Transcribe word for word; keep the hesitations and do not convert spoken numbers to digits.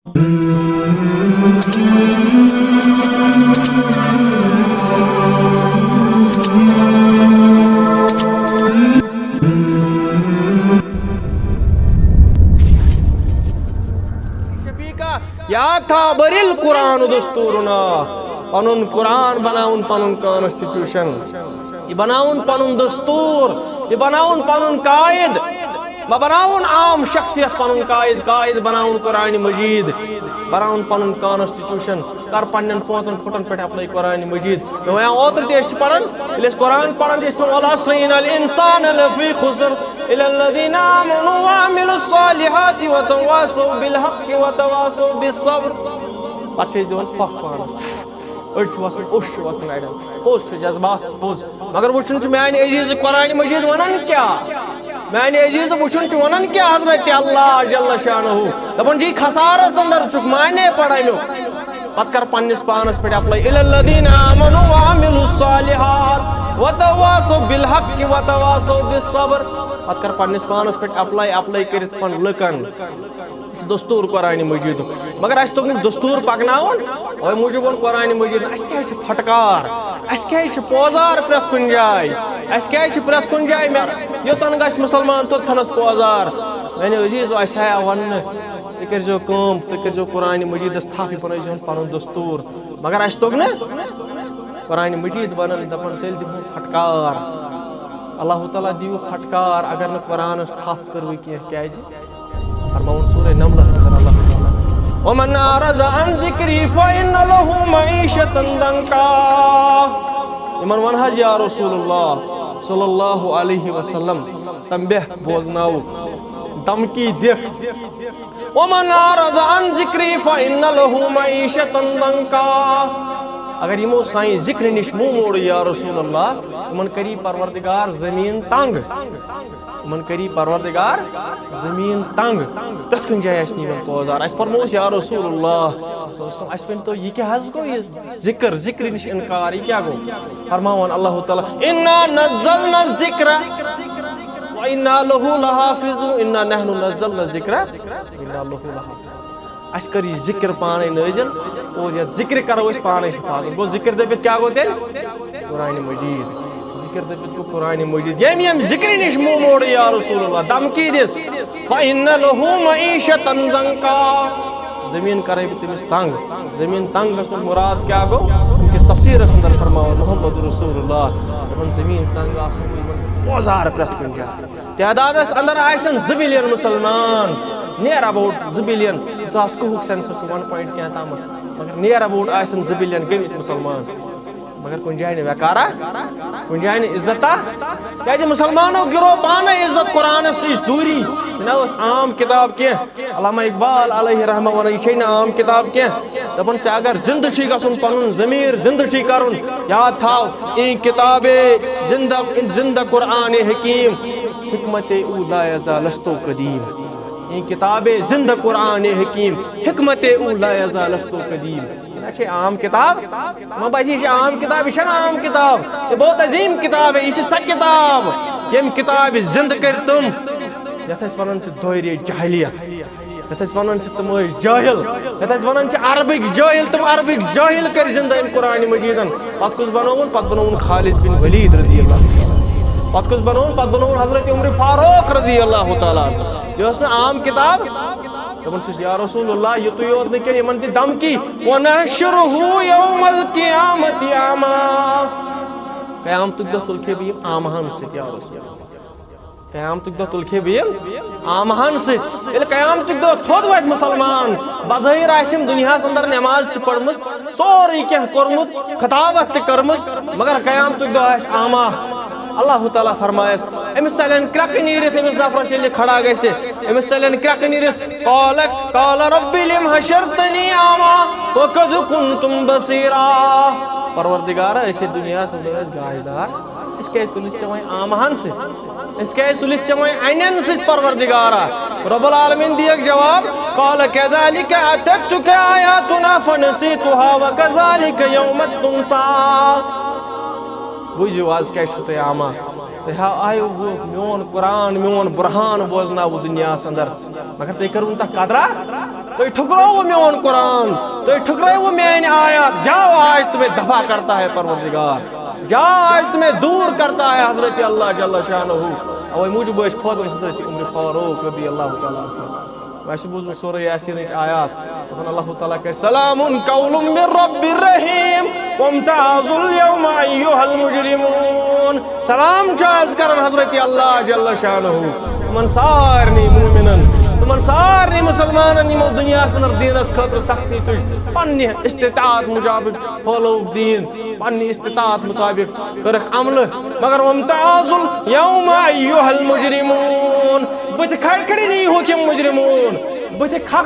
شفیقہ، یا تھا بریل قرآن دستورنا، پنن قرآن بناون پنن کانسٹیٹیوشن، یہ بناون پنن دستور، یہ بناون پنن قائد، مہ بناون عام شخصیت پنن قائد، قائد بناون قرآن مجید، بناون پنن کانسٹیٹیوشن۔ کر پننٮ۪ن پانٛژن فُٹن پٮ۪ٹھ اپلاے قرآن مجید۔ مےٚ وَنیٛاو اوترٕ تہِ، أسۍ چھِ پران، ییٚلہِ أسۍ قرآن پران چھِ، أسۍ چھِ پران، "والعصر إن الإنسان لفی خسر، إلا الذين آمنوا وعملوا الصالحات وتواصوا بالحق وتواصوا بالصبر۔" پتہٕ چھِ أسۍ دِوان پھۄکھ پانس۔ أڑۍ چھِ وَسان، اوٚش چھُ وَسان اَڑٮ۪ن۔ پوٚز چھُ، جذبات چھِ پوٚز۔ مگر وٕچھُن چھُ میانہِ عزیز قرآن مجید وَنان کیٛاہ؟ میانہِ عزیز، وٕچھُن چھُ وَنان کیٛاہ حضرت اللہ جل شانہ؟ دَپان چھِ، یہِ خسارَس اندر چھُکھ، معنی پَر اَمیُک۔ پَتہٕ کر پننِس پانَس پٮ۪ٹھ اپلاے، "إلا الذين آمنوا وعملوا الصالحات وتواصوا بالحق وتواصوا بالصبر۔" پَتہٕ کر پننِس پانَس پٮ۪ٹھ اپلاے، اپلاے کٔرِتھ پَن لُکَن۔ یہِ چھُ دستور قرآن مجیدُک۔ مگر اَسہِ توٚگ نہٕ دستور پَکناوُن، اَوَے موٗجوٗب ووٚن قرآن مجیدن، اَسہِ کیٛازِ چھِ پھٹکار؟ اَسہِ کیٛازِ چھِ پوزار پرٛٮ۪تھ کُنہِ جایہِ؟ اَسہِ کیٛازِ چھِ پرٛٮ۪تھ کُنہِ جایہِ مےٚ، یوٚتَن گژھِ مُسلمان، توٚتتھَنَس پوزار؟ میٛانیو عزیٖزو، اَسہِ آیا وَننہٕ، تُہۍ کٔرۍزیو کٲم، تُہۍ کٔرۍزیو قرآن مجیدَس تھَپھ، یہِ بَنٲیزیون پَنُن دستور۔ مگر اَسہِ توٚگ نہٕ قرآن مجید وَنُن، دَپان، تیٚلہِ دِمو پھٹکار۔ اللہ تعالیٰ دِیِو پھٹکار، اگر نہٕ قرآنَس تھَپھ کٔروٕ کینٛہہ، کیٛازِ؟ فرماوُن سورہ نملس اندر اللہ تعالیٰ، "ومن أعرض عن ذكري فإن له معيشة ضنكا۔" یِمن وَن حظ یا رسول اللہ صلی اللہ علیہ وسلم، تنبیہ بوزناوُکھ، دھمکی دِکھ، "ومن أعرض عن ذكري فإن له معيشة ضنكا۔" اگر یِمو سانہِ ذکرِ نِش منہ موڑ یا رسول اللہ، یِمن کری پروردگار زمین تنگ۔ یِمن کری پروردگار زمین تنگ۔ پرٛٮ۪تھ کُنہِ جایہِ آسہِ نہٕ یِمن پوزار۔ اَسہِ فرمووُس، یا رسول اللہ صلی اللہ علیہ وسلم، اَسہِ ؤنۍ تو، یہِ کیٛاہ حظ گوٚو یہِ ذکر، ذکرِ نِش انکار، یہِ کیٛاہ گوٚو؟ فرماوان اللہ تعالیٰ، "إنا نزلنا الذكر وإنا له لحافظون، إنا نحن نزلنا الذكر وإنا له لحافظون۔" اَسہِ کٔر یہِ ذکر پانے نٲزِل اور یَتھ ذکرِ کرو أسۍ پانے حفاظت۔ گوٚو ذکر دٔپِتھ کیٛاہ گوٚو تیٚلہِ؟ قرآن مجید۔ ذکر دٔپِتھ گوٚو قرآن مجید۔ ییٚمۍ ییٚمۍ ذکرِ نِش منہ موڑ یا رسول اللہ، دھمکی دِس، "فإن له معيشة ضنكا۔" زمین کرے بہٕ تٔمِس تنگ۔ زمین تنگ گژھنُک مراد کیٛاہ گوٚو؟ وٕنکیٚس تفسیٖرس اندر فرماوان محمد رسول اللہ، دَپان زمین تنگ آسنُک یِمن پوزار پرٛٮ۪تھ کُنہِ جایہِ۔ تعدادس اندر آسن زٕ بلین مسلمان، near about زٕ بلین، زٕ ساس کُہُک census چھُ one point کینٛہہ تامتھ، مگر near about آسن زٕ بلین گٔمٕتۍ مسلمان۔ مگر کُنہِ جایہِ نہٕ وقارا، کُنہِ جایہِ نہٕ عزتا۔ کیازِ مسلمانو گِرو پانہٕ عزت قرآنس نِش دوٗری۔ یہِ نہ ٲس عام کتاب کینٛہہ۔ علامہ اقبال علیہ رحمہ ونان، یہِ چھے نہٕ عام کتاب کینٛہہ۔ دپان، ژےٚ اگر زندٕ چھُے گژھُن، پنُن ضمیر زندٕ چھُے کرُن، یاد تھاو، این کتاب زندہ، زندہ قرآن حکیم، حکمت او لا یزال است و قدیم۔ این کتاب زندہ قرآن حکیم، حکمت او لا یزال است و قدیم۔ یہِ نہ چھے عام کتاب۔ وۄنۍ بچہِ، یہِ چھِ عام کتاب، یہِ چھَنہٕ عام کتاب۔ یہ بہت عظیم کتاب ہے، یہِ چھِ سۄ کتاب، ییٚمہِ کتابہِ زندٕ کٔرۍ تِم، یتھ أسۍ ونان چھِ دورِ جاہلیت، یتھ أسۍ ونان چھِ تِم ٲسۍ جٲہِل، یتھ أسۍ ونان چھِ عربٕکۍ جٲہِل، تِم عربٕکۍ جٲہِل کٔرۍ زندٕ أمۍ قرآن مجیدن۔ پتہٕ کُس بنووُن؟ پتہٕ بنووُن خالد بن ولید رضی اللہ تعالیٰ عنہ۔ پتہٕ کُس بنووُن؟ پتہٕ بنووُن حضرت عمر فاروق رضی اللہ تعالیٰ عنہ۔ یہِ ٲس نہٕ عام کتاب۔ دپان چھُس، یا رسول اللہ، یِتُے یوت نہٕ کینٛہہ، یِمن دِ دھمکی، "ونحشرہ یوم القیامۃ اعمیٰ۔" قیامتُک دۄہ تُلکھے بہٕ یِم آمہن سۭتۍ، یا رسول اللہ۔ قیامتُک دۄہ تُلکھے بہٕ یِم آمہن سۭتۍ۔ ییٚلہِ قیامتُک دۄہ تھوٚد واتہِ، مسلمان بظٲہر آسہِ أمۍ دُنیاہس اندر نماز تہِ پٔرمٕژ، سورُے کینٛہہ کوٚرمُت، خطابت تہِ کٔرمٕژ، مگر قیامتُک دۄہ آسہِ آمہ۔ اللہ تعالیٰ فرمایس، أمِس ژَلن کرٛٮ۪کہٕ نیٖرِتھ، أمِس نفرس ییٚلہِ کھڑا گژھِ، أمِس ژَلن کرٛٮ۪کہٕ نیٖرِتھ، قال، قال رب لم حشرتنی اعمیٰ وقد کنت بصیراً۔ پروردگارا، أسۍ ہے دُنیاہس اندر ٲسۍ گاشدار، أسۍ کیازِ تُلِتھ ژےٚ وۄنۍ آمہن سۭتۍ؟ أسۍ کیازِ تُلِتھ ژےٚ وۄنۍ انٮ۪ن سۭتۍ، پروردگارا؟ رب العالمین دِیَکھ جواب، قال كذلك أتتك آياتنا فنسيتها وكذلك اليوم تنسى۔ بوٗزِو، آز کیازِ چھُو تُہۍ آمہ؟ تۄہہِ ہا آیو وۄنۍ میون قرآن، میون برہان بوزناوٕ دُنیاہَس اندر، مگر تُہۍ کٔروٕ نہٕ تَتھ قدرا۔ تُہۍ ٹھُکرٲوٕ میون قرآن، تُہۍ ٹھُکرٲوٕ میٲنۍ آیات۔ جاؤ، آج تمہیں دفع کرتا ہے پروردگار، جاؤ، آج تمہیں دور کرتا ہے حضرت اللہ جل شانہ۔ اوے موٗجوٗب ٲسۍ کھوژان حضرت عمر فاروق رضی اللہ تعالیٰ عنہ۔ ویسے بوٗز مےٚ سورہ یاسینٕچ آیات، دَپان اللہ تعالیٰ کَرِ، "سلام قول من رب الرحیم، وامتازوا الیوم ایھا المجرمون۔" سلام چھُ آز کران حضرت اللہ جل شانہ تِمن سارنٕے مومنن، تِمن سارنٕے مسلمانن، یِمو دُنیاہس اندر دیٖنس خٲطرٕ سختی تُج، پننہِ استطاعت مطابق پھٲلوُکھ دیٖن، پننہِ استطاعت مطابق کٔرٕکھ عملہٕ، مگر وامتازوا الیوم ایھا المجرمون، بُتھِ کھڑکھڑِ نی ہُکھ یِم مجرمون، بُتھِ کھڑ